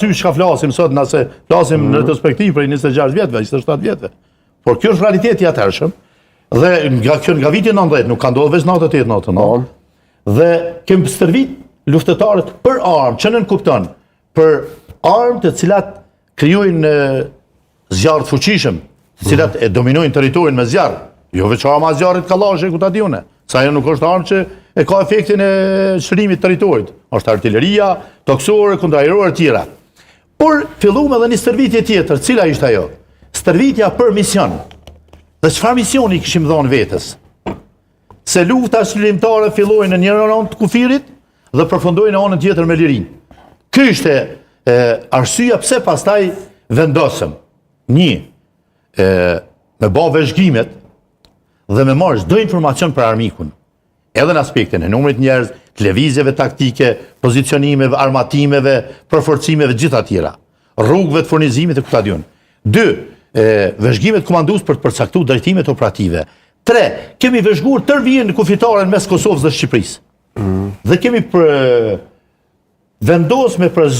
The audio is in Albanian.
çka flasim sot, nëse flasim në retrospektivë prej 26 vjetëve, 27 vjetëve. Por kjo është realiteti i atëhershëm dhe nga kjo nga viti 90 nuk ka ndodhur veç 98 99. Po. Dhe kemi stërvit luftëtarët për armë, që nënkupton për armë të cilat krijojnë zjarr të fuqishëm, të cilat e dominojnë territorin me zjarr. Jo veç arma e zjarrit kallashë, ku ta di unë. Se ajo nuk është armë që e ka efektin e çlirimit të territorit. Është artilleria, tokësore, kundërajrore e tjera. Por filluam edhe një stërvitje tjetër, cila ishte ajo? Stërvitja për mision. Dhe çfarë misioni kishim dhënë vetes? Se lufta çlirimtare filloi në njërën anë të kufirit dhe përfundoi në anën tjetër me lirinë. Ky ishte e, arsyeja pse pastaj vendosëm një e, me ba vëzhgimet dhe me marrë çdo informacion për armikun. Edhe në aspektin e numrit njerëz, të lëvizjeve taktike, pozicionimeve, armatimeve, përforcimeve, gjitha tjera. Rrugëve të furnizimit e ku ta di unë. Dy, e, vëzhgimet komandues për të përcaktuar drejtimet operative. Tre, kemi vëzhguar tërë vijën kufitare mes Kosovës dhe Shqipërisë. Mm. Dhe kemi për vendos me për.